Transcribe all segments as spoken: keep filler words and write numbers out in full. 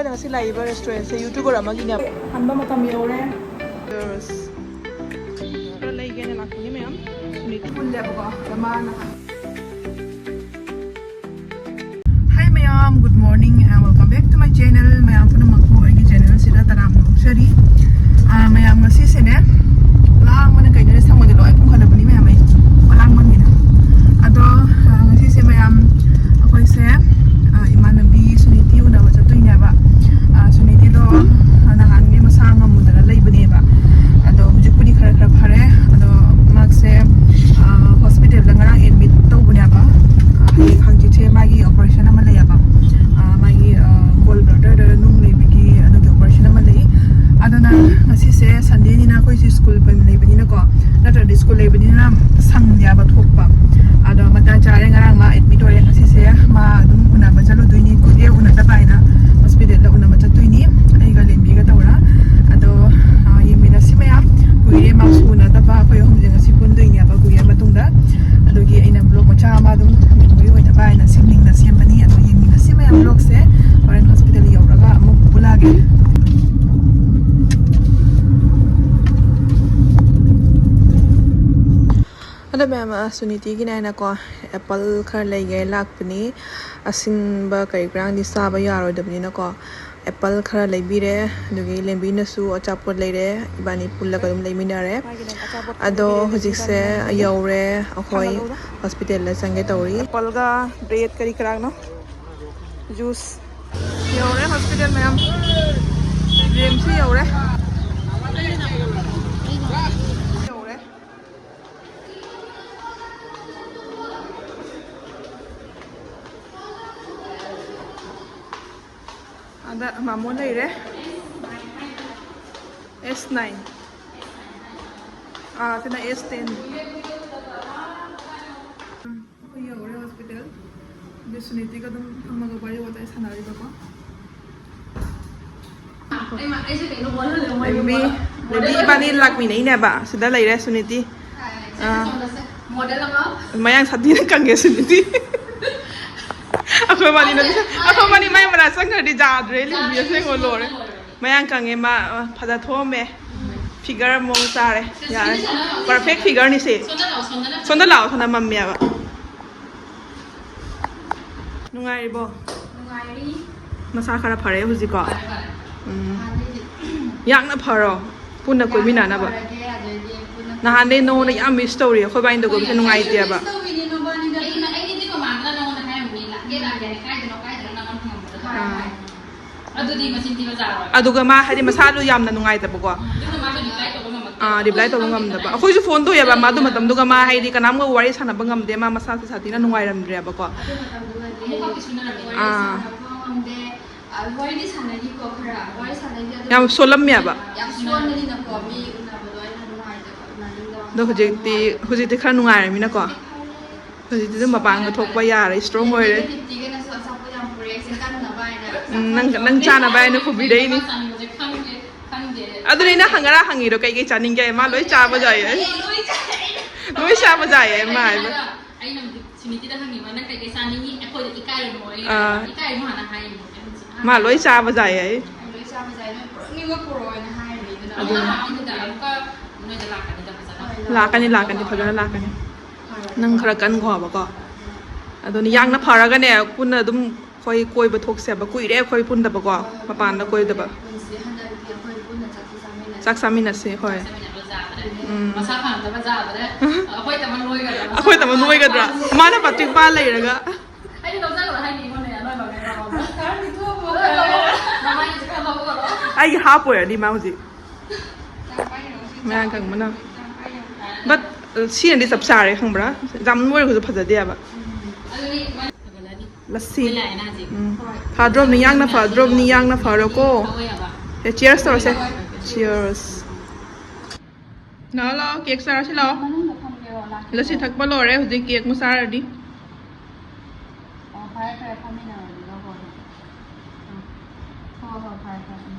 ꯑꯩꯈꯣꯏꯅ ꯉꯁꯤ ꯂꯥꯛꯏꯕ ꯔꯦꯁꯇꯨꯔꯦꯟꯁꯦ ꯌꯨꯇ꯭ꯌꯨꯕꯔ ꯑꯃꯒꯤꯅꯦꯕ꯫ ꯍꯟꯕ ꯃꯇꯝ ꯌꯧꯔꯦ꯫ ꯈꯔ ꯂꯩꯒꯦꯅ ꯂꯥꯛꯄꯅꯤ ꯃꯌꯥꯝ꯫ ꯁꯨꯅꯤꯇꯤ ꯄꯨꯜꯂꯦꯕꯀꯣ, ꯑꯗ ꯃꯥꯅ Hi ꯃꯌꯥꯝ, good morning and welcome back to my channel. ꯃꯌꯥꯝ ꯄꯨꯝꯅꯃꯛꯄꯨ ꯑꯩꯒꯤ ꯆꯦꯅꯦꯜꯁꯤꯗ ꯇꯔꯥꯝꯅ ꯑꯣꯛꯆꯔꯤ꯫ ꯑꯥ, ꯃꯌꯥꯝ ꯉꯁꯤꯁꯦꯅꯦ, ꯂꯥꯡꯕꯅ ꯀꯩꯅꯣꯅꯦ, ꯁꯪꯕꯗꯤ ꯂꯣꯏ ꯄꯨꯡꯍꯜꯂꯕꯅꯤ ꯃꯌꯥꯝ ꯑꯩ ꯂꯥꯡꯕꯅꯤꯅ꯫ ꯑꯗꯣ, ꯑꯥ, ꯉꯁꯤꯁꯦ ꯃꯌꯥꯝ ꯑꯩꯈꯣꯏꯁꯦ, ꯑꯥ, ꯏꯃꯥꯟꯅꯕꯤ ꯁꯨꯅꯤꯇꯤ ꯎꯅꯕ ꯆꯠꯇꯣꯏꯅꯦꯕ꯫ ꯑꯥ, ꯁꯨꯅꯤꯇꯤꯗꯣ ꯅꯍꯥꯟꯒꯤ ꯃꯁꯥ ꯉꯝꯃꯨꯗꯅ ꯂꯩꯕꯅꯦꯕ꯫ ꯑꯗꯣ ꯍꯧꯖꯤꯛꯄꯨꯗꯤ ꯈꯔ ꯈꯔ ꯐꯔꯦ꯫ ꯑꯗꯣ ꯃꯥꯁꯦ, ꯑꯥ, ꯍꯣꯁꯄꯤꯇꯥꯜꯗ ꯉꯔꯥꯡ ꯑꯦꯗꯃꯤꯠ ꯇꯧꯕꯅꯦꯕ꯫ ꯍꯌꯦꯡ ꯍꯪꯆꯤꯠꯁꯦ ꯃꯥꯒꯤ ꯑꯣꯄꯔꯦꯁꯟ ꯑꯃ ꯂꯩꯌꯦꯕ꯫ ꯑꯥ, ꯃꯥꯒꯤ, ꯑꯥ, ꯒꯣꯜ ꯕ꯭ꯂꯥꯗꯔꯗ ꯅꯨꯡ ꯂꯩꯕꯒꯤ ꯑꯗꯨꯒꯤ ꯑꯣꯄꯔꯦꯁꯟ ꯑꯃ ꯂꯩ꯫ ꯑꯗꯨꯅ ꯉꯁꯤꯁꯦ ꯁꯟꯗꯦꯅꯤꯅ ꯑꯩꯈꯣꯏꯁꯦ ꯁ꯭ꯀꯨꯜ ꯕꯟ ꯂꯩꯕꯅꯤꯅꯀꯣ, ꯅꯠꯇ꯭ꯔꯗꯤ ꯁ꯭ꯀꯨꯜ ꯂꯩꯕꯅꯤꯅ ꯁꯪꯗꯦꯕ ꯊꯣꯛꯄ꯫ ꯑꯗꯣ ꯃꯇꯥ ꯆꯥꯔꯦ, ꯉꯔꯥꯡ ꯃꯥ ꯑꯦꯗꯃꯤꯠ ꯑꯣꯏꯔꯦ, ꯉꯁꯤꯁꯦ ꯃꯥ ꯑꯗꯨꯝ ꯎꯅꯕ ꯆꯠꯂꯨꯗꯣꯏꯅꯤ, ꯀꯨꯏꯔꯦ ꯎꯅꯗꯕ ꯍꯥꯏꯅ ꯍꯣꯁꯄꯤꯇꯥꯜꯗ ꯎꯅꯕ ꯆꯠꯇꯣꯏꯅꯤ ꯑꯩꯒ ꯂꯦꯝꯕꯤꯒ ꯇꯧꯔ꯫ ꯑꯗꯣ, ꯑꯥ, ꯌꯦꯡꯃꯤꯟꯅꯁꯤ ꯃꯌꯥꯝ꯫ ꯀꯨꯏꯔꯦ ꯃꯥꯁꯨ ꯎꯅꯗꯕ, ꯑꯩꯈꯣꯏ ꯑꯍꯨꯝꯁꯦ ꯉꯁꯤ ꯄꯨꯟꯗꯣꯏꯅꯦꯕ ꯀꯨꯏꯔ ꯃꯇꯨꯡꯗ꯫ ꯑꯗꯨꯒꯤ ꯑꯩꯅ ꯕ꯭ꯂꯣꯒ ꯃꯆꯥ ꯑꯃ ꯑꯗꯨꯝ ꯃꯦꯃꯣꯔꯤ ꯑꯣꯏꯅꯕ ꯍꯥꯏꯅ ꯁꯦꯝꯅꯤꯡꯅ ꯁꯦꯝꯕꯅꯤ꯫ ꯑꯗꯣ ꯌꯦꯡꯃꯤꯟꯅꯁꯤ ꯃꯌꯥꯝ ꯕ꯭ꯂꯣꯒꯁꯦ꯫ ꯍꯣꯔꯦꯟ ꯍꯣꯁꯄꯤꯇꯥꯜ ꯌꯧꯔꯒ ꯑꯃꯨꯛ ꯄꯨꯂꯛꯑꯒꯦ꯫ ꯑꯗꯣ ꯃꯌꯥꯝ, ꯑ, ꯁꯨꯅꯤꯇꯤꯒꯤꯅꯦ ꯍꯥꯏꯅꯀꯣ, ꯑꯦꯄꯜ ꯈꯔ ꯂꯩꯒꯦ ꯂꯥꯛꯄꯅꯤ꯫ ꯑꯁꯤꯟꯕ ꯀꯔꯤ ꯀꯔꯥꯡꯗꯤ ꯆꯥꯕ ꯌꯥꯔꯣꯏꯗꯕꯅꯤꯅꯀꯣ, ꯑꯦꯄꯜ ꯈꯔ ꯂꯩꯕꯤꯔꯦ꯫ ꯑꯗꯨꯒꯤ ꯂꯦꯝꯕꯤꯅꯁꯨ ꯑꯆꯥꯄꯣꯠ ꯂꯩꯔꯦ, ꯏꯕꯥꯅꯤ ꯄꯨꯜꯂꯒ ꯑꯗꯨꯝ ꯂꯩꯃꯤꯟꯅꯔꯦ꯫ ꯑꯗꯣ ꯍꯧꯖꯤꯛꯁꯦ ꯌꯧꯔꯦ, ꯑꯩꯈꯣꯏ ꯍꯣꯁꯄꯤꯇꯥꯜꯗ ꯆꯪꯒꯦ ꯇꯧꯔꯤ꯫ ꯑꯦꯄꯜꯒ ꯕ꯭ꯔꯦꯗ ꯀꯔꯤ ꯀꯔꯥꯅꯣ, ꯖꯨꯁ꯫ ꯌꯧꯔꯦ ꯍꯣꯁꯄꯤꯇꯥꯜ ꯃꯌꯥꯝ, ꯔꯤꯝꯁꯁꯨ ꯌꯧꯔꯦ꯫ ꯌꯧꯔꯦ꯫ ꯑꯗ ꯃꯥꯃꯣ ꯂꯩꯔꯦ꯫ ꯑꯦꯁ ꯅꯥꯏꯟ꯫ ꯑꯥ, ꯁꯤꯅ ꯑꯦꯁ ꯇꯦꯟ꯫ ꯑꯩꯈꯣꯏ ꯌꯧꯔꯦ ꯍꯣꯁꯄꯤꯇꯥꯜ꯫ ꯑꯗꯨ ꯁꯨꯅꯤꯇꯤꯒ ꯑꯗꯨꯝ ꯐꯝꯃꯒ ꯋꯥꯔꯤ ꯋꯥꯇꯥꯏ ꯁꯥꯟꯅꯔꯤꯕꯀꯣ꯫ ꯂꯦꯝꯕꯤ, ꯂꯦꯝꯕꯤ ꯏꯕꯥꯅꯤ ꯂꯥꯛꯃꯤꯟꯅꯩꯅꯦꯕ꯫ ꯁꯤꯗ ꯂꯩꯔꯦ ꯁꯨꯅꯤꯇꯤ꯫ ꯑꯥ꯫ ꯃꯣꯗꯦꯜ ꯑꯃ꯫ ꯃꯌꯥꯡ ꯁꯥꯊꯤꯅ ꯀꯪꯉꯦ ꯁꯨꯅꯤꯇꯤ꯫ ꯑꯩꯈꯣꯏ ꯃꯥꯅꯤ ꯅꯪ ꯑꯩꯈꯣꯏ ꯃꯥꯅꯤ ꯃꯥꯏ ꯃꯅꯥꯛ ꯆꯪꯈ꯭ꯔꯗꯤ ꯌꯥꯗ꯭ꯔꯦ ꯂꯤꯟꯕꯤ ꯑꯁꯦꯡꯕ ꯂꯣꯏꯔꯦ꯫ ꯃꯌꯥꯡ ꯀꯪꯉꯦ ꯃꯥ꯫ ꯑ, ꯐꯖ ꯊꯣꯛꯑꯝꯃꯦ꯫ ꯐꯤꯒꯔ ꯃꯑꯣꯡ ꯆꯥꯔꯦ꯫ ꯌꯥꯔꯦ꯫ ꯄꯔꯐꯦꯛ ꯐꯤꯒꯔꯅꯤ ꯁꯤ꯫ ꯁꯣꯝꯗ ꯂꯥꯛꯑꯣ ꯁꯣꯝꯗ ꯅꯠꯇ꯭ꯔꯣ? ꯁꯣꯝꯗ ꯂꯥꯛꯑꯣ ꯁꯣꯝꯗ ꯃꯝꯃꯦꯕ꯫ ꯅꯨꯡꯉꯥꯏꯔꯤꯕꯣ? ꯅꯨꯡꯉꯥꯏꯔꯤ꯫ ꯃꯁꯥ ꯈꯔ ꯐꯔꯦ ꯍꯧꯖꯤꯛꯀꯣ꯫ ꯐꯔꯦ ꯐꯔꯦ꯫ ꯎꯝ꯫ ꯍꯥꯟꯅꯗꯤ ꯌꯥꯡꯅ ꯐꯔꯣ꯫ ꯄꯨꯟꯅ ꯌꯥꯝꯅ ꯀꯣꯏꯃꯤꯟꯅꯅꯕ꯫ ꯐꯔꯒꯦ ꯑꯗꯩꯗꯤ ꯄꯨꯟꯅ ꯅꯍꯥꯟꯗꯩ ꯅꯉꯣꯟꯗ ꯀꯣꯏꯃꯤꯟꯅꯁꯦ꯫ ꯌꯥꯝ ꯃꯤꯁ ꯇꯧꯔꯤ ꯑꯩꯈꯣꯏ ꯕꯥꯏꯅꯤ ꯇꯧꯕꯁꯦ ꯍꯣꯏ, ꯅꯨꯡꯉꯥꯏꯇꯦꯕ꯫ ꯑꯩꯁꯨ ꯃꯤꯁ ꯇꯧꯔꯤꯅꯦ ꯅꯕꯥꯅꯤꯗ꯫ ꯑꯩꯅ ꯑꯩꯅꯗꯤ ꯃꯃꯥꯡꯗ ꯅꯉꯣꯟꯗ ꯍꯥꯏꯔꯝꯃꯤꯅꯦ ꯂꯥꯛꯀꯦ ꯂꯥꯛꯀꯦꯅ ꯀꯥꯏꯗꯅꯣ ꯀꯥꯏꯗꯅꯣ ꯅꯪꯉꯣꯟꯗ ꯍꯪꯕꯗ꯫ ꯑꯥ꯫ ꯑꯗꯨꯗꯤ ꯃꯆꯤꯟ ꯊꯤꯕ ꯌꯥꯔꯣꯏ꯫ ꯑꯗꯨꯒ ꯃꯥ ꯍꯥꯏꯗꯤ ꯃꯁꯥꯗꯣ ꯌꯥꯝꯅ ꯅꯨꯡꯉꯥꯏꯇꯕꯀꯣ꯫ ꯑꯗꯨꯒ ꯃꯥꯁꯨ ꯔꯤꯄ꯭ꯂꯥꯏ ꯇꯧꯕ ꯉꯝꯃꯛꯇꯦ꯫ ꯑꯥ, ꯔꯤꯄ꯭ꯂꯥꯏ ꯇꯧꯕ ꯉꯝꯗꯕ꯫ ꯑꯩꯈꯣꯏꯁꯨ ꯐꯣꯟ ꯇꯧꯋꯦꯕ ꯃꯥ ꯑꯗꯨ ꯃꯇꯝꯗꯨꯒ ꯃꯥ ꯍꯥꯏꯗꯤ ꯀꯅꯥꯝꯒ ꯋꯥꯔꯤ ꯁꯥꯟꯅꯕ ꯉꯝꯗꯦ ꯃꯥ ꯃꯁꯥꯁꯨ ꯁꯥꯊꯤꯅ ꯅꯨꯡꯉꯥꯏꯔꯝꯗ꯭ꯔꯦꯕꯀꯣ꯫ ꯑꯗꯨ ꯃꯇꯝꯗꯨꯗꯗꯤ ꯑꯥ꯫ ꯁꯥꯟꯅꯕ ꯉꯝꯗꯦ꯫ ꯑ, ꯋꯥꯔꯤꯗꯤ ꯁꯥꯟꯅꯈꯤꯀꯣ ꯈꯔ꯫ ꯋꯥꯔꯤ ꯁꯥꯟꯅꯈꯤ ꯑꯗꯨ ꯌꯥꯝ ꯁꯣꯜꯂꯝꯃꯦꯕ꯫ ꯌꯥꯝ ꯁꯣꯟꯕꯅꯤꯅꯀꯣ ꯃꯤ ꯎꯅꯕꯗꯣ ꯑꯩꯅ ꯅꯨꯡꯉꯥꯏꯇꯕ ꯎꯅꯅꯤꯡꯗꯕ ꯑꯗꯣ ꯍꯧꯖꯤꯛꯇꯤ ꯅꯨꯡꯉꯥꯏꯇꯕ꯫ ꯍꯧꯖꯤꯛꯇꯤ ꯈꯔ ꯅꯨꯡꯉꯥꯏꯔꯃꯤꯅꯀꯣ꯫ ꯍꯧꯖꯤꯛꯇꯤ ꯍꯧꯖꯤꯛꯇꯤ ꯑꯗꯨꯝ ꯃꯄꯥꯟꯒ ꯊꯣꯛꯄ ꯌꯥꯔꯦ ꯏꯁꯇ꯭ꯔꯣꯡ ꯑꯣꯏꯔꯦ꯫ ꯅꯦꯒꯦꯇꯤꯞꯇꯤꯒꯅꯁꯨ ꯑꯆꯥꯄꯣꯠ ꯌꯥꯝ ꯄꯨꯔꯛꯑꯦ ꯏꯆꯦ ꯀꯟꯅꯕ ꯍꯥꯏꯅ꯫ ꯎꯝ, ꯅꯪ ꯅꯪ ꯆꯥꯅꯕ ꯍꯥꯏꯅ ꯄꯨꯕꯤꯔꯛꯏꯅꯤ꯫ ꯆꯥꯅꯤꯡꯕꯁꯦ ꯈꯪꯗꯦ ꯈꯪꯗꯦ꯫ ꯑꯗꯨꯅꯦ ꯅꯪ ꯍꯪꯒꯔꯥ ꯍꯪꯉꯤꯗꯣ ꯀꯩꯀꯩ ꯆꯥꯅꯤꯡꯒꯦ ꯃꯥ ꯂꯣꯏ ꯆꯥꯕ ꯌꯥꯏꯌꯦ꯫ ꯑꯩ ꯂꯣꯏ ꯆꯥꯏ꯫ ꯂꯣꯏ ꯆꯥꯕ ꯌꯥꯏꯌꯦ ꯃꯥ ꯍꯥꯏꯕ꯫ ꯑꯩꯅ ꯍꯧꯖꯤꯛ ꯁꯤꯃꯤꯇꯤꯗ ꯍꯪꯉꯤꯕ ꯅꯪ ꯀꯩꯀꯩ ꯆꯥꯅꯤꯡꯉꯤ ꯑꯩꯈꯣꯏꯗ ꯏꯀꯥꯏꯔꯨꯅꯣ ꯑꯩ ꯑꯥ꯫ ꯏꯀꯥꯏꯔꯨꯅꯣ ꯍꯥꯟꯅ ꯍꯥꯏꯔꯤꯅꯣ ꯑꯩ ꯍꯧꯖꯤꯛ ꯃꯥ ꯂꯣꯏ ꯆꯥꯕ ꯌꯥꯏꯌꯦ ꯑꯩ꯫ ꯑꯩ ꯂꯣꯏ ꯆꯥꯕ ꯌꯥꯏ ꯅꯣꯏ ꯄꯨꯔꯛꯅꯤꯡꯕ ꯄꯨꯔꯛꯑꯣ ꯍꯥꯏꯅ ꯍꯥꯏꯔꯤꯅꯦ ꯑꯗꯨꯅ꯫ ꯑꯗꯨꯅ ꯑꯃꯨꯛꯀ ꯅꯣꯏꯗ ꯂꯥꯛꯀꯅꯤꯗ ꯐꯖꯅ꯫ ꯍꯣꯏ, ꯂꯥꯛꯀꯅꯤ ꯂꯥꯛꯀꯅꯤ ꯐꯖꯅ ꯂꯥꯛꯀꯅꯤ꯫ ꯍꯣꯏ꯫ ꯅꯪ ꯈꯔ ꯀꯟꯈꯣ ꯍꯥꯏꯕꯀꯣ꯫ ꯑꯗꯨꯅ ꯌꯥꯡꯅ ꯐꯔꯒꯅꯦ ꯄꯨꯟꯅ ꯑꯗꯨꯝ ꯑꯩꯈꯣꯏ ꯀꯣꯏꯕ ꯊꯣꯛꯁꯦꯕ ꯀꯨꯏꯔꯦ ꯑꯩꯈꯣꯏ ꯄꯨꯟꯗꯕꯀꯣ꯫ ꯍꯣꯏ, ꯍꯣꯏ, ꯃꯄꯥꯟꯗ ꯄꯨꯟꯗꯕ ꯀꯣꯏꯗꯕ꯫ ꯀꯨꯏꯔꯦ꯫ ꯄꯨꯟꯁꯤ ꯍꯟꯗꯛꯇꯤ ꯑꯩꯈꯣꯏ ꯄꯨꯟꯅ ꯆꯥꯛꯁꯨ ꯆꯥꯃꯤꯟꯅꯁꯤ꯫ ꯆꯥꯛ ꯆꯥꯃꯤꯟꯅꯁꯦ ꯍꯣꯏ꯫ ꯆꯥꯛ ꯆꯥꯃꯤꯟꯅꯕ ꯌꯥꯗ꯭ꯔꯦ꯫ ꯎꯝ꯫ ꯃꯁꯥ ꯐꯅꯕ ꯌꯥꯗ꯭ꯔꯦ꯫ ꯑꯩꯈꯣꯏ ꯇꯃꯟ ꯅꯣꯏꯒꯗ꯭ꯔꯥ? ꯑꯩꯈꯣꯏ ꯇꯃꯟ ꯅꯣꯏꯒꯗ꯭ꯔꯥ? ꯃꯥꯅ ꯄꯥꯇ꯭ꯔꯤꯛ ꯄꯥ ꯂꯩꯔꯒ꯫ ꯑꯩꯗꯤ ꯂꯧꯖꯈ꯭ꯔꯣ ꯍꯥꯏꯅꯤ ꯑꯩꯉꯣꯟꯗ ꯅꯣꯏ ꯃꯃꯥꯏ ꯃꯃꯥꯡꯗ꯫ ꯃꯃꯥꯏꯁꯦ ꯈꯔ ꯂꯧꯊꯣꯛꯈ꯭ꯔꯣ꯫ ꯑꯩꯒꯤ ꯍꯥꯞ ꯑꯣꯏꯔꯅꯤ ꯃꯥ ꯍꯧꯖꯤꯛ꯫ ꯃꯌꯥꯡ ꯀꯪꯕꯅ꯫ But, ꯑ, ꯁꯤꯅꯗꯤ ꯆꯞ ꯆꯥꯔꯦ ꯈꯪꯕ꯭ꯔꯥ? ꯌꯥꯝ ꯅꯣꯏꯔꯒꯁꯨ ꯐꯖꯗꯦ ꯍꯥꯏꯕ꯫ ꯑꯗꯨꯗꯤ ꯃꯥꯏ ꯐꯒꯠꯂꯅꯤ꯫ ꯂꯁꯤ꯫ ꯎꯝ꯫ ꯐꯗ꯭ꯔꯣꯕꯅꯤ ꯌꯥꯡꯅ ꯐꯗ꯭ꯔꯣꯕꯅꯤ ꯌꯥꯡꯅ ꯐꯔꯣꯀꯣ꯫ ꯑꯦ, cheers ꯇꯧꯔꯁꯦ꯫ Cheers꯫ ꯂꯥꯛꯑꯣ ꯂꯥꯛꯑꯣ ꯀꯦꯛ ꯆꯥꯔꯁꯤ ꯂꯥꯛꯑꯣ꯫ ꯂꯁꯤ ꯊꯛꯄ ꯂꯣꯏꯔꯦ ꯍꯧꯖꯤꯛ ꯀꯦꯛ ꯑꯃꯨꯛ ꯆꯥꯔꯅꯤ꯫ ꯑꯣ ꯐꯔꯦ ꯐꯔꯦ ꯐꯝꯃꯤꯟꯅꯔꯗꯤ ꯂꯧꯔꯣ ꯑꯗꯨꯝ꯫ ꯎꯝ꯫ ꯍꯣꯏ ꯍꯣꯏ ꯐꯔꯦ ꯐꯔꯦ ꯎꯝ꯫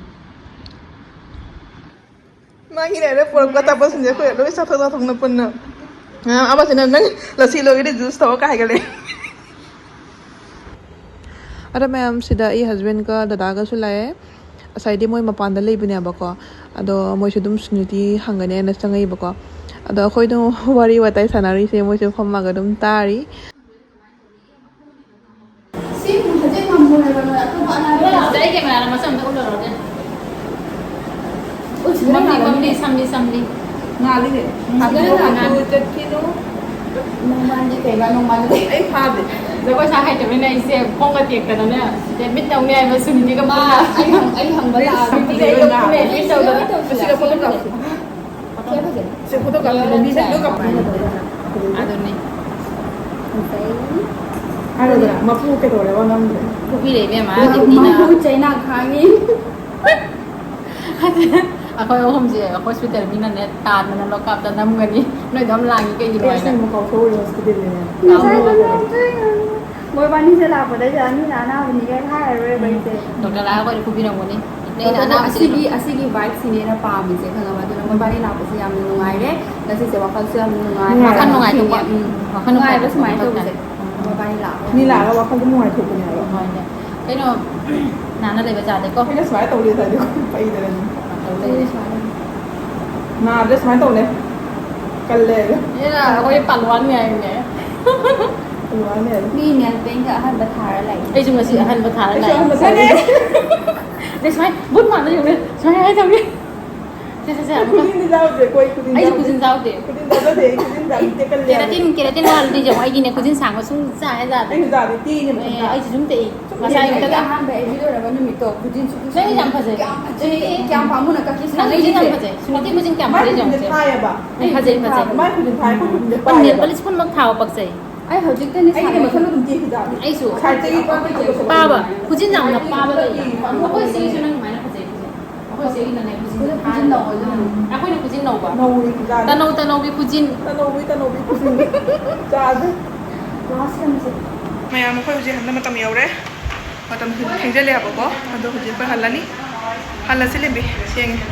ꯃꯥꯒꯤ ꯂꯩꯔꯦ ꯄꯨꯔꯛꯄ ꯑꯆꯥꯄꯣꯠꯁꯤꯡꯁꯦ ꯑꯩꯈꯣꯏ ꯂꯣꯏ ꯆꯥꯊꯣꯛ ꯆꯥꯊꯣꯛꯅ ꯄꯨꯟꯅ꯫ ꯑꯥ, ꯑꯃꯁꯤꯅ ꯅꯪ ꯂꯁꯤ ꯂꯣꯏꯈ꯭ꯔꯗꯤ juice ꯊꯛꯑꯣ ꯀꯥꯏ ꯍꯥꯏꯒꯠꯂꯦ꯫ ꯑꯗꯣ ꯃꯌꯥꯝ, ꯁꯤꯗ ꯑꯩ ꯍꯁꯕꯦꯟꯒ ꯗꯗꯥꯒꯁꯨ ꯂꯥꯛꯑꯦ꯫ ꯉꯁꯥꯏꯗꯤ ꯃꯣꯏ ꯃꯄꯥꯟꯗ ꯂꯩꯕꯅꯦꯕꯀꯣ꯫ ꯑꯗꯣ ꯃꯣꯏꯁꯨ ꯑꯗꯨꯝ ꯁ꯭ꯅꯨꯇꯤ ꯍꯪꯒꯅꯦꯅ ꯆꯪꯉꯛꯏꯕꯀꯣ꯫ ꯑꯗꯣ ꯑꯩꯈꯣꯏ ꯑꯗꯨꯝ ꯋꯥꯔꯤ ꯋꯥꯇꯥꯏ ꯁꯥꯟꯅꯔꯤꯁꯦ ꯃꯣꯏꯁꯨ ꯐꯝꯃꯒ ꯑꯗꯨꯝ ꯇꯥꯔꯤ꯫ ꯁꯤ ꯍꯧꯖꯤꯛ ꯉꯝꯃꯣꯏ ꯍꯥꯏꯕ ꯅꯣꯏ ꯑꯇꯣꯞꯄ ꯑꯅꯥꯕ ꯂꯩꯇꯦ꯫ ꯑꯩ ꯀꯦꯃꯦꯔꯥꯗ ꯃꯆꯥ ꯑꯝꯇ ꯎꯠꯂꯔꯣꯏꯒꯦ꯫ ꯎꯠꯁꯤꯗ ꯃꯝꯂꯤ, ꯉꯥꯜꯂꯝꯅꯤ꯫ ꯃꯝꯂꯤ, ꯁꯝꯂꯤ, ꯁꯝꯂꯤ꯫ ꯉꯥꯜꯂꯤꯅꯦ꯫ ꯎꯝ, ꯁꯤꯗ ꯉꯥꯜꯂꯤ꯫ ꯆꯠꯈꯤꯅꯨ꯫ ꯅꯣꯡꯃꯥꯟꯗꯤ ꯀꯩꯕ, ꯅꯣꯡꯃꯥꯟꯗꯤ꯫ ꯑꯩ ꯐꯥꯗꯦ꯫ ꯖꯒꯣꯏ ꯁꯥ ꯍꯩꯇꯕꯅꯤꯅ ꯑꯩꯁꯦ ꯈꯣꯡꯒ ꯇꯦꯛꯇꯅꯅꯦ, ꯗꯦꯠ ꯃꯤꯠ ꯇꯧꯅꯤ ꯍꯥꯏꯕ ꯁꯨꯅꯤꯗꯤꯒ ꯃꯥ ꯄꯨꯟꯅ꯫ ꯑꯩ ꯍꯪ-, ꯑꯩ ꯍꯪꯕ ꯂꯥꯛꯑꯒ ꯁꯝꯕꯨꯗꯤ ꯂꯣꯏ ꯉꯥꯜꯂꯦ꯫ ꯃꯤꯠ ꯇꯧꯗꯅ꯫ ꯁꯤꯗ ꯐꯣꯇꯣ ꯀꯥꯞꯁꯤ꯫ ꯁꯦ, ꯐꯣꯇꯣ ꯀꯥꯞꯄꯤ, ꯃꯤꯁꯦ ꯂꯣꯏ ꯀꯥꯞꯄꯤ꯫ ꯑꯗꯨꯅꯤ꯫ ꯍꯥꯏꯔꯣꯗꯅ, ꯃꯄꯨ ꯀꯩꯗꯧꯔꯦ, ꯋꯥ ꯉꯥꯡꯗ꯭ꯔꯦ? ꯐꯨꯕꯤꯔꯦ ꯏꯕꯦꯝꯃ, ꯃꯄꯨ ꯗꯤꯞꯇꯤꯅ꯫ ꯃꯄꯨ ꯆꯩꯅꯥ ꯈꯥꯡꯉꯤ꯫ ꯑꯩꯈꯣꯏ ꯑꯍꯨꯝꯁꯦ ꯍꯣꯁꯄꯤꯇꯥꯜ ꯃꯤꯅꯅꯦ ꯇꯥꯟꯗꯅ ꯂꯣꯀꯥꯞꯇ ꯅꯝꯒꯅꯤ꯫ ꯅꯣꯏ ꯑꯗꯨꯝ ꯂꯥꯡꯉꯤ ꯀꯩꯒꯤꯅꯣ ꯑꯦ, ꯍꯥꯏꯅ꯫ ꯑꯁꯦꯡꯕ ꯀꯥꯎꯊꯣꯛꯎꯔꯦ ꯍꯣꯁꯄꯤꯇꯥꯜꯗꯅꯦ꯫ ꯉꯁꯥꯏ ꯀꯥꯎꯊꯣꯛꯎꯔꯦ꯫ ꯃꯣꯏꯕꯥꯅꯤꯁꯦ ꯂꯥꯛꯄꯗꯩꯁꯦ ꯃꯤꯅ ꯑꯅꯥꯕꯅꯤꯒ ꯍꯥꯏꯔꯔꯣꯏꯕ ꯑꯩꯁꯦ꯫ ꯗꯣꯛꯇꯔ ꯂꯥꯛꯑꯒ ꯑꯩꯈꯣꯏꯗ ꯐꯨꯕꯤꯔꯝꯒꯅꯤ꯫ ꯂꯩꯅ ꯑꯗꯣ ꯑꯅꯥꯕꯁꯤ ꯑꯁꯤꯒꯤ, ꯑꯁꯤꯒꯤ vibe ꯁꯤꯅꯦ ꯑꯩꯅ ꯄꯥꯝꯃꯤꯁꯦ, ꯈꯪꯉꯕ? ꯑꯗꯨꯅ ꯃꯣꯏꯕꯥꯅꯤ ꯂꯥꯛꯄꯁꯦ ꯌꯥꯝꯅ ꯅꯨꯡꯉꯥꯏꯔꯦ꯫ ꯉꯁꯤꯁꯦ ꯋꯥꯈꯜꯁꯨ ꯌꯥꯝꯅ ꯅꯨꯡꯉꯥꯏ꯫ ꯅꯨꯡꯉꯥꯏ꯫ ꯋꯥꯈꯜ ꯅꯨꯡꯉꯥꯏꯊꯣꯛꯄ꯫ ꯎꯝ꯫ ꯋꯥꯈꯜ ꯅꯨꯡꯉꯥꯏꯕ ꯅꯨꯡꯉꯥꯏꯊꯣꯛꯄ ꯁꯨꯃꯥꯏꯅ ꯃꯊꯧ ꯇꯧꯕꯁꯦ꯫ ꯇꯥꯏ꯫ ꯃꯣꯏꯕꯥꯅꯤ ꯂꯥꯛꯄ꯫ ꯃꯤ ꯂꯥꯛꯑꯒ ꯋꯥꯈꯜꯗꯤ ꯅꯨꯡꯉꯥꯏꯊꯣꯛꯄꯅꯦ ꯍꯥꯏꯕ꯫ ꯍꯣꯏꯅꯦ꯫ ꯀꯩꯅꯣ, ꯅꯥꯟꯅ ꯂꯩꯕ ꯌꯥꯗꯦꯀꯣ꯫ ꯑꯩꯅ ꯁꯨꯃꯥꯏꯅ ꯇꯧꯔꯦ ꯍꯥꯏꯗꯤ ꯄꯩꯗꯅ ꯑꯗꯨꯝ꯫ ꯇꯧ ꯂꯩꯔꯦ꯫ ꯅꯥꯕꯗ ꯁꯨꯃꯥꯏꯅ ꯇꯧꯅꯦ꯫ ꯀꯜꯂꯦ ꯑꯗꯣ꯫ ꯑꯦꯔꯥ, ꯑꯩꯈꯣꯏ ꯄꯥꯜꯋꯥꯟ ꯉꯥꯏꯔꯤꯅꯦ꯫ ꯄꯥꯜꯋꯥꯟ ꯉꯥꯏꯔꯤ꯫ ꯃꯤ nail paint ꯀ ꯑꯍꯟꯕ ꯊꯥꯔ ꯂꯩ꯫ ꯑꯩꯁꯨ ꯉꯁꯤ ꯑꯍꯟꯕ ꯊꯥꯔ ꯑꯩꯁꯨ ꯂꯥꯛꯑꯦ꯫ ꯑꯍꯟꯕ ꯊꯥꯔ ꯂꯥꯛꯑꯦ꯫ ꯁꯦ, ꯁꯨꯃꯥꯏ, ꯕꯨꯠ ꯃꯥꯟꯕ ꯌꯦꯡꯉꯨꯅꯦ꯫ ꯁꯨꯃꯥꯏ ꯍꯥꯏ ꯇꯧꯒꯦ꯫ ꯁꯦ, ꯁꯦ, ꯁꯦ, ꯑꯃꯨꯛꯀ꯫ ꯈꯨꯖꯤꯟꯗꯤ ꯆꯥꯎꯗꯦ, ꯑꯩꯈꯣꯏ ꯈꯨꯖꯤꯟ ꯑꯩꯁꯨ ꯆꯥꯎꯗꯦ꯫ ꯈꯨꯖꯤꯟ ꯆꯥꯎꯗꯦ꯫ ꯈꯨꯖꯤꯟ ꯆꯥꯎꯖꯗꯦ, ꯑꯩ ꯈꯨꯖꯤꯟ ꯌꯥꯝ ꯇꯦꯛꯀꯜꯂꯦ ꯍꯥꯏꯕ꯫ Keratin, keratin ꯋꯥꯔꯗꯤ ꯌꯦꯡꯉꯣ, ꯑꯩꯒꯤꯅꯦ ꯈꯨꯖꯤꯟ ꯁꯥꯡꯕ ꯁꯨꯡ ꯆꯥ ꯍꯦꯛ ꯆꯥꯗꯦ꯫ ꯑꯩꯁꯨ ꯆꯥꯗꯦ, ꯇꯦꯛꯏꯅꯦ ꯑꯦ, ꯃꯊꯟꯇ꯫ ꯑꯩꯁꯨ ꯁꯨꯝ ꯇꯦꯛꯏ꯫ ꯁꯨꯝ ꯉꯁꯥꯏ ꯌꯦꯡꯉꯦ꯫ ꯑꯌꯨꯛꯇꯒ ꯑꯍꯥꯟꯕ ꯑꯩ video ꯂꯣꯏꯔꯒ ꯅꯨꯃꯤꯠꯇꯣ ꯈꯨꯖꯤꯟ ꯁꯨ-, ꯅꯪꯗꯤ ꯌꯥꯝ ꯐꯖꯩ꯫ ꯀꯌꯥꯝ ꯐꯖꯩ, ꯀꯌꯥꯝ ꯄꯥꯝꯃꯨꯅ ꯀꯛꯈꯤꯁꯤ ꯅꯪ ꯅꯪ ꯈꯨꯖꯤꯟ ꯌꯥꯝ ꯑꯩꯁꯦ꯫ ꯐꯖꯩ꯫ ꯁꯨꯅꯤꯇꯤ ꯈꯨꯖꯤꯟ ꯀꯌꯥꯝ ꯃꯥꯏ ꯐꯖꯩ ꯈꯨꯖꯤꯟꯁꯦ ꯌꯦꯡꯉꯨꯁꯦ꯫ ꯊꯥꯏꯌꯦꯕ꯫ ꯑꯩ ꯐꯖꯩ, ꯐꯖꯩ꯫ ꯃꯥꯏ ꯈꯨꯖꯤꯟ ꯊꯥꯏ, ꯑꯩꯈꯣꯏ ꯈꯨꯖꯤꯟꯁꯦ ꯎꯝ꯫ ꯄꯥꯏꯌꯦꯕ꯫ Nail polish ꯄꯨꯝꯅꯃꯛ ꯊꯥꯕ ꯄꯛꯆꯩ꯫ ꯑꯩ ꯍꯧꯖꯤꯛꯇꯅꯦ ꯑꯩꯒꯤꯗꯤ ꯁꯥꯟꯅꯩ꯫ ꯃꯊꯟꯇ ꯑꯗꯨꯝ ꯇꯦꯛꯈꯤꯗꯕꯅꯦ꯫ ꯑꯩꯁꯨ꯫ ꯉꯁꯥꯏꯗꯒꯤ ꯄꯥꯛꯄ ꯇꯧꯕ ꯄꯥꯕ꯫ ꯁꯨꯃꯥꯏꯅ꯫ ꯈꯨꯖꯤꯟ ꯌꯥꯝꯅ ꯄꯥꯕ ꯂꯩꯌꯦ꯫ ꯑꯩꯈꯣꯏ ꯁꯤꯒꯤꯁꯨ ꯅꯪ ꯑꯗꯨꯃꯥꯏꯅ ꯐꯖꯩ ꯈꯨꯖꯤꯟ꯫ ꯑꯈꯣꯏ ꯆꯦꯒꯤꯅꯅꯦ ꯈꯨꯖꯤꯟꯁꯦ ꯈꯨꯖꯤꯟ ꯊꯥꯔꯒ ꯅꯧꯕ ꯑꯗꯨꯅ꯫ ꯎꯝ꯫ ꯑꯩꯈꯣꯏꯅ ꯈꯨꯖꯤꯟ ꯅꯧꯕ꯫ ꯅꯧꯔꯤ ꯈꯨꯖꯤꯟ꯫ ꯇꯅꯧ ꯇꯅꯧꯒꯤ ꯈꯨꯖꯤꯟ꯫ ꯇꯅꯧꯕꯤ ꯇꯅꯧꯕꯤ ꯈꯨꯖꯤꯟ꯫ ꯆꯥꯗꯦ꯫ ꯃꯌꯥꯝ, ꯑꯩꯈꯣꯏ ꯍꯧꯖꯤꯛ ꯍꯟꯕ ꯃꯇꯝ ꯌꯧꯔꯦ꯫ ꯃꯇꯝ ꯊꯦꯡꯖꯤꯜꯂꯦ ꯍꯥꯏꯕꯀꯣ꯫ ꯑꯗꯣ ꯍꯧꯖꯤꯛ ꯑꯩꯈꯣꯏ ꯍꯜꯂꯅꯤ꯫ ꯍꯜꯂꯁꯤ ꯂꯦꯝꯕꯤ, ꯊꯦꯡꯉꯦ꯫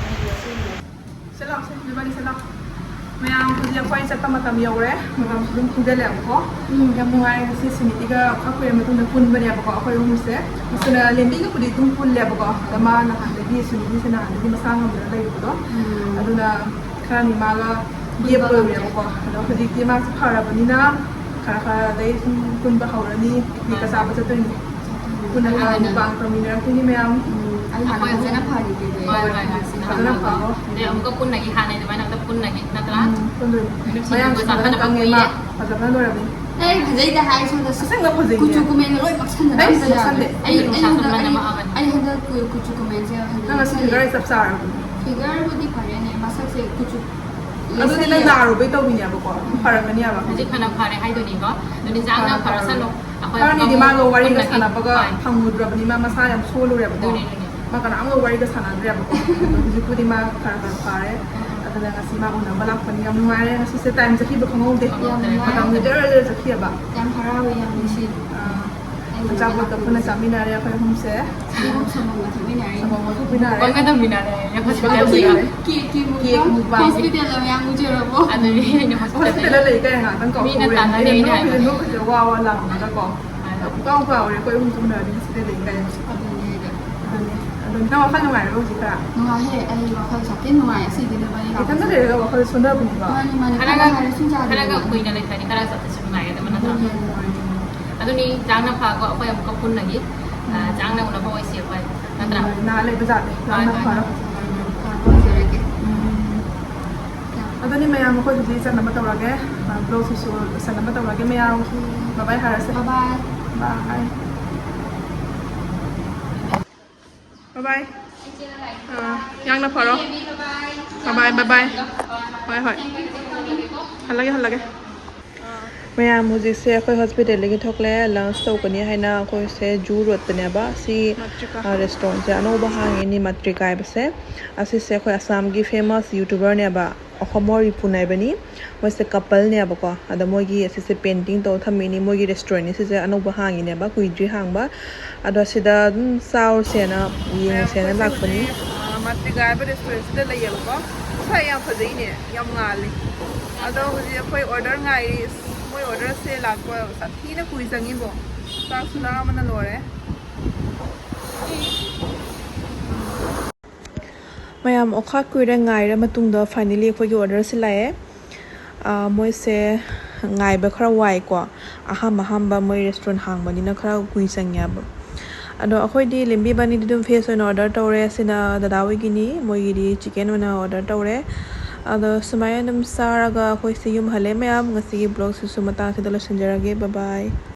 ꯁꯤ ꯂꯥꯎ, ꯁꯤ ꯅꯣꯏꯕꯥꯅꯤ ꯁꯤ ꯂꯥꯎ꯫ ꯃꯌꯥꯝ, ꯍꯧꯖꯤꯛ ꯑꯩꯈꯣꯏ ꯆꯠꯄ ꯃꯇꯝ ꯌꯧꯔꯦ, ꯃꯇꯝꯁꯨ ꯑꯗꯨꯝ ꯊꯦꯡꯖꯜꯂꯛꯑꯦꯕꯀꯣ꯫ ꯎꯝ꯫ ꯌꯥꯝ ꯅꯨꯡꯉꯥꯏꯔꯦ, ꯉꯁꯤ ꯁꯨꯅꯤꯇꯤꯒ ꯈꯔ ꯀꯨꯏꯔ ꯃꯇꯨꯡꯗ ꯄꯨꯟꯕꯅꯦꯕꯀꯣ ꯑꯩꯈꯣꯏ ꯑꯍꯨꯝꯁꯦ꯫ ꯃꯁꯤꯅ ꯂꯦꯝꯕꯤꯒꯕꯨꯗꯤ ꯑꯗꯨꯝ ꯄꯨꯜꯂꯦꯕꯀꯣ, ꯑꯗ ꯃꯥ ꯅꯍꯥꯟꯗꯒꯤ, ꯁꯨꯅꯤꯇꯤꯁꯦ ꯅꯍꯥꯟꯗꯒꯤ ꯃꯁꯥ ꯉꯝꯗꯅ ꯂꯩꯕꯗꯣ, ꯎꯝ꯫ ꯑꯗꯨꯅ ꯈꯔꯅꯤ ꯃꯥꯒ ꯄꯨꯟꯕ ꯒꯦꯞ ꯂꯩꯔꯨꯔꯦꯕꯀꯣ꯫ ꯑꯗꯣ ꯍꯧꯖꯤꯛꯇꯤ ꯃꯥꯁꯨ ꯐꯔꯕꯅꯤꯅ ꯈꯔ ꯈꯔ ꯑꯗꯩ ꯁꯨꯝ ꯄꯨꯟꯕ ꯍꯧꯔꯅꯤ, ꯄꯤꯛꯅꯤꯛꯀ ꯆꯥꯕ ꯆꯠꯇꯣꯏꯅꯤ꯫ ꯄꯨꯟꯅ ꯃꯨꯛꯕꯥꯡ ꯇꯧꯃꯤꯟꯅꯔꯛꯇꯣꯏꯅꯤ ꯃꯌꯥꯝ꯫ ꯑꯩ ꯍꯥꯟꯅ ꯑꯩꯈꯣꯏ ꯐꯖꯅ ꯐꯔꯤꯗꯨꯗꯤ꯫ ꯍꯣꯏ, ꯍꯣꯏ, ꯍꯣꯏ꯫ ꯐꯖꯅ ꯐꯔꯣ꯫ ꯑꯗꯩ ꯑꯃꯨꯛꯀ ꯄꯨꯟꯅꯒꯤ ꯍꯥꯟꯅꯩ ꯑꯗꯨꯃꯥꯏꯅ ꯑꯃꯨꯛꯇ ꯄꯨꯟꯅꯒꯤ ꯅꯠꯇ꯭ꯔꯥ? ꯎꯝ, ꯄꯨꯟꯗꯣꯏꯅꯤ꯫ ꯅꯨꯡꯁꯤꯕ ꯃꯌꯥꯝꯁꯨ ꯐꯖꯅ ꯆꯥꯟꯅꯗꯕ ꯀꯪꯉꯦ ꯃꯥ꯫ ꯀꯨꯏꯔꯦ꯫ ꯐꯖꯕꯅ ꯂꯣꯏꯔꯕꯅꯤ꯫ ꯑꯩ ꯐꯖꯩꯗ ꯍꯥꯏ ꯁꯣꯝꯗ꯫ ꯑꯁꯦꯡꯕ ꯐꯖꯩꯅꯦ꯫ ꯀꯨꯆꯨ ꯀꯨꯃꯦꯟꯒ ꯂꯣꯏ ꯃꯛꯁꯟꯗꯅ ꯑꯩ ꯑꯝꯇ ꯌꯥꯗ꯭ꯔꯦ꯫ ꯃꯛꯁꯟꯗꯦ꯫ ꯑꯩ ꯑꯩ ꯅꯨꯡꯁꯥ ꯍꯟꯗꯛ, ꯆꯪꯗꯅ ꯑꯩ, ꯃꯛꯑꯕꯅꯤ꯫ ꯑꯩ ꯍꯟꯗꯛ ꯀꯨ-, ꯀꯨꯆꯨ ꯀꯨꯃꯦꯟꯁꯦ ꯍꯟꯗꯛ ꯅꯪ ꯉꯁꯤ ꯈꯔ ꯐꯤꯒꯔ ꯆꯞ ꯆꯥꯔꯕꯅꯤ꯫ ꯐꯤꯒꯔꯕꯨꯗꯤ ꯐꯔꯦꯅꯦ, ꯃꯁꯛꯁꯦ ꯀꯨꯆꯨ ꯑꯗꯨꯗꯤ ꯅꯪ ꯂꯦꯁꯤꯜꯂꯦ꯫ ꯅꯥꯔꯨꯕꯩ ꯇꯧꯔꯤꯅꯦꯕꯀꯣ꯫ ꯎꯝ꯫ ꯐꯔꯛꯀꯅꯤ ꯍꯥꯏꯕ꯫ ꯍꯧꯖꯤꯛ ꯐꯅ ꯐꯔꯦ ꯍꯥꯏꯗꯣꯏꯅꯤꯀꯣ꯫ ꯑꯗꯨꯗꯤ ꯆꯥꯛꯅ ꯐꯅ ꯐꯔꯁꯅꯨ꯫ ꯐꯔꯦ꯫ ꯑꯩꯈꯣꯏ ꯈꯔꯅꯤꯗꯤ ꯑꯃꯨꯛ ꯃꯥꯒ ꯋꯥꯔꯤꯒ ꯄꯨꯟꯅꯒꯤ ꯁꯥꯟꯅꯕꯒ ꯍꯣꯏ꯫ ꯐꯪꯉꯨꯗ꯭ꯔꯕꯅꯤ, ꯃꯥ ꯃꯁꯥ ꯌꯥꯝ ꯁꯣꯜꯂꯨꯔꯦꯕꯀꯣ꯫ ꯑꯗꯨꯅꯦ, ꯑꯗꯨꯅꯦ꯫ ꯃꯥ ꯀꯅꯥꯝꯒ ꯋꯥꯔꯤꯒ ꯁꯥꯟꯅꯗ꯭ꯔꯦꯕꯀꯣ꯫ ꯑꯗꯣ ꯍꯧꯖꯤꯛꯄꯨꯗꯤ ꯃꯥ ꯈꯔ ꯈꯔ ꯐꯔꯦ꯫ ꯑꯗꯨꯅ ꯉꯁꯤ ꯃꯥ ꯎꯅꯕ ꯂꯥꯛꯄꯅꯤ, ꯌꯥꯝ ꯅꯨꯡꯉꯥꯏꯔꯦ꯫ ꯉꯁꯤꯁꯦ ꯇꯥꯏꯝ ꯆꯠꯈꯤꯕ ꯈꯪꯍꯧꯗꯦ꯫ ꯌꯥꯝ ꯅꯨꯡꯉꯥꯏ꯫ ꯃꯇꯝꯁꯦ ꯖꯔ ꯖꯔ ꯆꯠꯈꯤꯑꯕ꯫ ꯌꯥꯝ ꯍꯔꯥꯎꯋꯦ, ꯌꯥꯝ ꯅꯨꯡꯁꯤ꯫ ꯑꯥ, ꯑꯩ ꯑꯆꯥꯄꯣꯠꯀ ꯄꯨꯟꯅ ꯆꯥꯃꯤꯟꯅꯔꯦ ꯑꯩꯈꯣꯏ ꯑꯍꯨꯝꯁꯦ꯫ ꯁꯪꯒꯣꯝ, ꯁꯪꯒꯣꯝꯒ ꯊꯛꯃꯤꯟꯅꯔꯦ꯫ ꯁꯪꯒꯣꯝꯒ ꯊꯛꯃꯤꯟꯅꯔꯦ꯫ ꯀꯣꯟꯒ ꯊꯝꯃꯤꯟꯅꯔꯦ꯫ ꯀꯦꯛ, ꯀꯦꯛ ꯃꯨꯛꯕꯥꯡ꯫ ꯀꯦꯛ ꯃꯨꯛꯕꯥꯡ꯫ ꯍꯣꯁꯄꯤꯇꯥꯜꯗ ꯃꯌꯥꯝ ꯎꯖꯔꯕꯣ? ꯑꯗꯨꯅꯦ ꯑꯩꯅ ꯍꯣꯁꯄꯤꯇꯥꯜꯗ ꯍꯣꯁꯄꯤꯇꯥꯜꯗ ꯂꯩ ꯀꯥꯏ ꯉꯥꯛꯇꯪ ꯃꯤꯅ ꯀꯥꯎꯊꯣꯛꯎꯔꯦ꯫ ꯇꯥꯟꯅꯔꯦ ꯑꯩꯅ ꯅꯣꯛꯄꯁꯦ, ꯍꯥꯏꯕ꯫ ꯅꯣꯛꯄꯁꯦ ꯋꯥ ꯋꯥ ꯂꯥꯎꯔꯒꯀꯣ꯫ ꯃꯥꯅꯦ꯫ ꯄꯨꯀꯥꯎ ꯀꯥꯎꯔꯦ ꯑꯩꯈꯣꯏ ꯑꯍꯨꯝ ꯇꯨꯝꯅꯔꯗꯤ ꯍꯣꯁꯄꯤꯇꯥꯜ ꯂꯩ ꯀꯥꯏ꯫ ꯑꯗꯨꯅꯦ ꯑꯩꯗꯣ꯫ ꯑꯗꯨꯅꯦ꯫ ꯑꯗꯣ ꯅꯪ ꯋꯥꯈꯜ ꯅꯨꯡꯉꯥꯏꯔꯕ ꯍꯧꯖꯤꯛ ꯈꯔ? ꯅꯨꯡꯉꯥꯏꯍꯦ, ꯑꯩ ꯋꯥꯈꯜ ꯁꯥꯊꯤ ꯅꯨꯡꯉꯥꯏ ꯑꯁꯤꯗꯤ ꯅꯕꯥꯅꯤ ꯏꯊꯟꯗ ꯂꯥꯛꯄꯁꯦ꯫ ꯂꯩꯔꯒ ꯋꯥꯈꯜ ꯁꯣꯟꯊꯕꯅꯤꯀꯣ꯫ ꯃꯥꯅꯤ, ꯃꯥꯅꯤ꯫ ꯃꯥꯅꯦ꯫ ꯈꯔꯒ, ꯈꯔ ꯈꯔꯒ ꯍꯥꯏꯔ ꯁꯨꯝ ꯌꯥꯗꯦꯗꯅ꯫ ꯀꯨꯏꯅ ꯂꯩꯈ꯭ꯔꯗꯤ ꯈꯔ ꯆꯠꯄꯁꯨ ꯅꯨꯡꯉꯥꯏꯒꯗꯕ ꯅꯠꯇ꯭ꯔꯥ? ꯑꯗꯨꯅꯦ꯫ ꯑꯗꯨꯅꯤ, ꯆꯥꯛꯅ ꯐꯥꯀꯣ, ꯑꯩꯈꯣꯏ ꯑꯃꯨꯛꯀ ꯄꯨꯟꯅꯒꯤ꯫ ꯑ, ꯎꯝ꯫ ꯆꯥꯛꯅ ꯎꯅꯕ ꯑꯣꯏꯁꯤ ꯑꯩꯈꯣꯏ, ꯅꯠꯇ꯭ꯔꯥ? ꯎꯝ, ꯅꯥ ꯂꯩꯕ ꯖꯥꯠꯅꯦ꯫ ꯍꯣꯏ, ꯆꯥꯛꯅ ꯍꯣꯏ꯫ ꯐꯥꯔꯣ꯫ ꯎꯝ, ꯐꯥꯕ ꯑꯣꯏꯖꯔꯒꯦ꯫ ꯎꯝ꯫ ꯑꯗꯨꯅꯤ ꯃꯌꯥꯝ, ꯑꯩꯈꯣꯏ ꯍꯧꯖꯤꯛ ꯆꯠꯅꯕ ꯇꯧꯔꯒꯦ꯫ ꯑ, vlog ꯁꯤꯁꯨ ꯂꯣꯏꯁꯟꯅꯕ ꯇꯧꯔꯒꯦ ꯃꯌꯥꯝ꯫ ꯎꯝ꯫ Bye bye ꯍꯥꯏꯔꯁꯦ꯫ Bye bye꯫ Bye꯫ Bye bye꯫ ꯑꯥ, ꯌꯥꯝꯅ ꯐꯔꯣ꯫ Bye bye, bye bye꯫ ꯍꯣꯏ, ꯍꯣꯏ꯫ ꯍꯜꯂꯒꯦ, ꯍꯜꯂꯒꯦ꯫ ꯃꯌꯥꯝ ꯍꯧꯖꯤꯛꯁꯦ ꯑꯩꯈꯣꯏ ꯍꯣꯁꯄꯤꯇꯥꯜꯗꯒꯤ ꯊꯣꯛꯂꯛꯑꯦ꯫ ꯂꯟꯁ ꯇꯧꯒꯅꯤ ꯍꯥꯏꯅ ꯑꯩꯈꯣꯏꯁꯦ ꯖꯨ ꯔꯣꯗꯇꯅꯦꯕ꯫ ꯁꯤ, ꯃꯇ꯭ꯔꯤꯀꯥ꯫ ꯑꯥ, ꯔꯦꯁꯇꯨꯔꯦꯟꯁꯦ ꯑꯅꯧꯕ ꯍꯥꯡꯉꯤ, ꯅꯤ ꯃꯇ꯭ꯔꯤꯀꯥ ꯍꯥꯏꯕꯁꯦ꯫ ꯑꯁꯤꯁꯦ ꯑꯩꯈꯣꯏ ꯑꯁꯥꯝꯒꯤ famous YouTuberꯅꯦꯕ, ꯑꯈꯣꯃꯣꯔ ꯔꯤꯄꯨꯟ ꯍꯥꯏꯕꯅꯤ꯫ ꯃꯣꯏꯁꯦ coupleꯅꯦꯕꯀꯣ꯫ ꯑꯗ ꯃꯣꯏꯒꯤ ꯑꯁꯤꯁꯦ painting ꯇꯧꯔ ꯊꯝꯃꯤꯅꯤ꯫ ꯃꯣꯏꯒꯤ restaurantꯅꯤ ꯁꯤꯁꯦ, ꯑꯅꯧꯕ ꯍꯥꯡꯉꯤꯅꯦꯕ, ꯀꯨꯏꯗ꯭ꯔꯤ ꯍꯥꯡꯕ꯫ ꯑꯗꯣ ꯁꯤꯗ ꯑꯗꯨꯝ ꯆꯥꯔꯨꯁꯦꯅ, ꯌꯦꯡꯉꯨꯁꯦꯅ ꯂꯥꯛꯄꯅꯤ꯫ ꯑ, ꯃꯇ꯭ꯔꯤꯀꯥ ꯍꯥꯏꯕ restaurantꯁꯤꯗ ꯂꯩꯌꯦꯕꯀꯣ꯫ ꯁꯥꯏ ꯌꯥꯝ ꯐꯖꯩꯅꯦ, ꯌꯥꯝ ꯉꯥꯜꯂꯦ꯫ ꯑꯗꯣ ꯍꯧꯖꯤꯛ ꯑꯩꯈꯣꯏ ꯑꯣꯔꯗꯔ ꯉꯥꯏꯔꯤ꯫ ꯃꯣꯏ ꯑꯣꯔꯗꯔꯁꯦ ꯂꯥꯛꯄ ꯁꯥꯊꯤꯅ ꯀꯨꯏ ꯆꯪꯉꯤꯕꯣ꯫ ꯆꯥꯛꯁꯨ ꯂꯥꯝꯕꯅ ꯂꯣꯏꯔꯦ꯫ ꯃꯌꯥꯝ ꯑꯣꯈꯥꯛ ꯀꯨꯏꯔ ꯉꯥꯏꯔ ꯃꯇꯨꯡꯗ finally ꯑꯩꯈꯣꯏꯒꯤ ꯑꯣꯔꯗꯔꯁꯦ ꯂꯥꯛꯑꯦ꯫ ꯑꯥ, ꯃꯣꯏꯁꯦ ꯉꯥꯏꯕ ꯈꯔ ꯋꯥꯏꯀꯣ꯫ ꯑꯍꯥꯝ ꯑꯍꯥꯝꯕ ꯃꯣꯏ ꯔꯦꯁꯇꯨꯔꯦꯟ ꯍꯥꯡꯕꯅꯤꯅ ꯈꯔ ꯀꯨꯏ ꯆꯪꯉꯦꯕ꯫ ꯑꯗꯣ ꯑꯩꯈꯣꯏꯗꯤ ꯂꯦꯝꯕꯤꯕꯅꯤꯗꯤ ꯑꯗꯨꯝ ꯐꯦꯁ ꯑꯣꯏꯅ ꯑꯣꯔꯗꯔ ꯇꯧꯔꯦ꯫ ꯁꯤꯅ ꯗꯗꯥ ꯍꯣꯏꯒꯤꯅꯤ, ꯃꯣꯏꯒꯤꯗꯤ ꯆꯤꯀꯦꯟ ꯑꯣꯏꯅ ꯑꯣꯔꯗꯔ ꯇꯧꯔꯦ꯫ ꯑꯗꯣ ꯁꯨꯃꯥꯏꯅ ꯑꯗꯨꯝ ꯆꯥꯔꯒ ꯑꯩꯈꯣꯏꯁꯦ ꯌꯨꯝ ꯍꯜꯂꯦ ꯃꯌꯥꯝ꯫ ꯉꯁꯤꯒꯤ ꯕ꯭ꯂꯣꯒꯁꯤꯁꯨ ꯃꯇꯥꯡꯁꯤꯗ ꯂꯣꯏꯁꯤꯟꯖꯔꯒꯦ꯫ Bye bye꯫